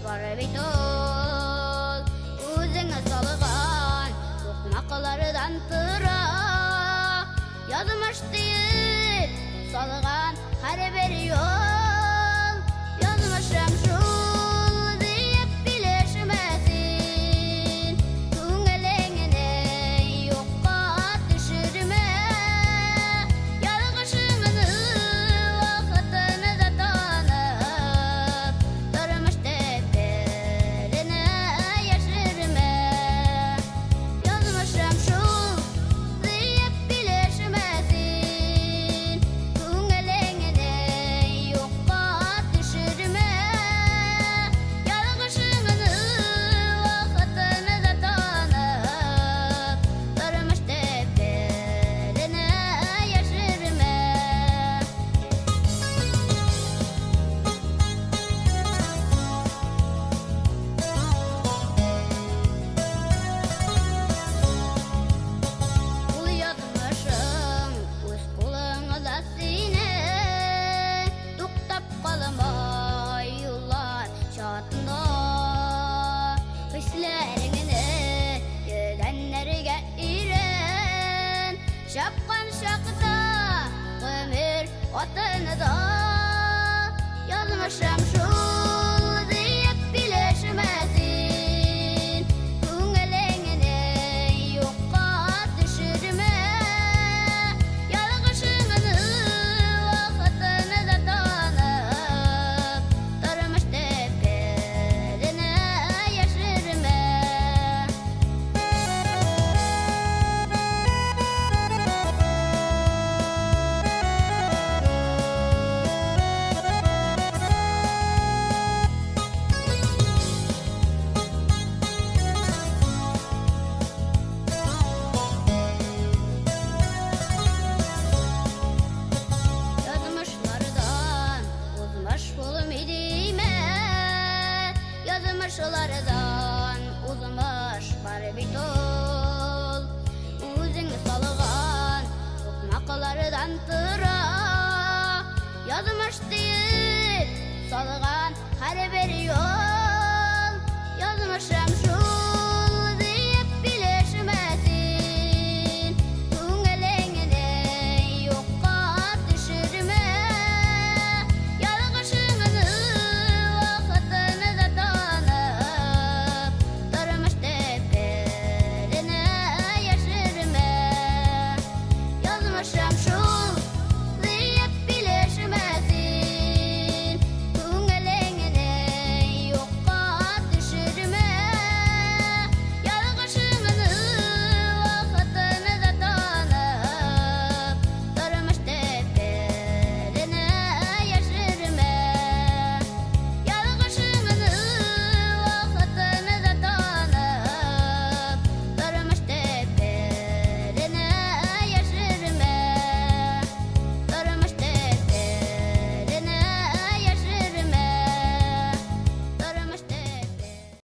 бар бит ул. Үзең салган сукмаклардан тора. Язмыш диеп салган һәрбер юл. Язмышым шул диеп билешмә син. Күңелеңне юкка төшермә. Ялгышыңны вакытны да танып, тормыш төпкеленә яшермә. Язмышым шул диеп билешмә син. Күңелеңне юкка төшермә. Ялгышыңны вакытны да танып, тормыш төпкеленә яшермә. Ул язмышың үз кулыңда синең, туктап калмай юллар чатында. Хисләреңне йөгәннәргә өйрән, чапкан чакта гомер атында. Язмышым шул диеп билешмә син. Күңелеңне юкка төшермә. Ялгышыңны вакытны да танып, тормыш төпкеленә яшермә. Язмышлардан узмыш булмый димә. Язмышлардан узмыш бар бит ул. Үзең салган сукмаклардан тора. Язмыш диеп салган һәрбер юл.